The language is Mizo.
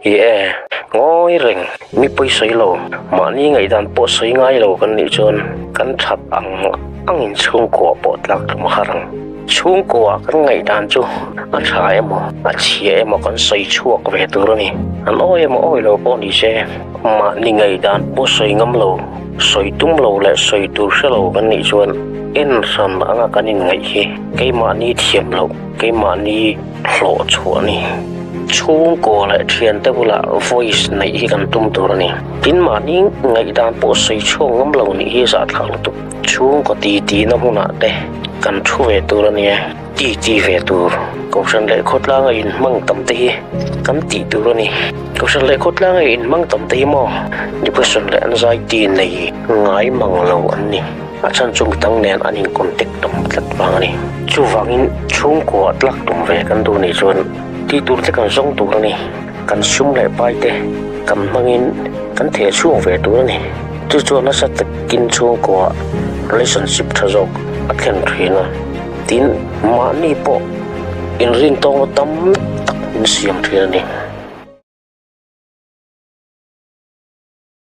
I e, ngawi reng, mi pawi sawi lo, mahni ngaihdan pawh sawi ngai lo kan nih chuan kan that ang angin chhungkua pawh tlak tum har ang. Chhungkua kan ngaihdan chu a tha emaw, a chhia emaw kan sawi chhuak ve tur a ni. An awi emaw awi lo pawh ni se, mahni ngaihdan pawh sawi ngam lo, sawi tum lo leh sawi tur hre lo kan nih chuan en hran anga kan inngaih hi keimahni thiam loh, keimahni hlawh chhuah a ni. Chhungkaw leh thiante bulah voice neih hi kan tum tur a ni. Tin mahni ngaihdan pawh sawi chhuak ngam lo nih hi zahthlak lutuk. Chhungkaw titi na hmunah te kan thu ve tur a nia, titi ve tur. Kohhran leh khawtlanga inhmang tam te hi kan tih tur a ni. Kohhran leh khawtlanga inhmang tam te hi maw depression leh anxiety nei ngai mang lo an ni. A chhan chu midang nen an in contact tam tlat vang a ni. Chuvangin chhungkua tlak tum ve kan duh nih chuan tih tur te kan zawng tur a ni. Kan sum leh pai te kan hmangin kan theh chhuak ve tur a ni. Chu chuan nasa takin chhungkua relationship tha zawk a thlen thin a. Tin, mahni pawh inrintawngna tam tak min siam thin a ni.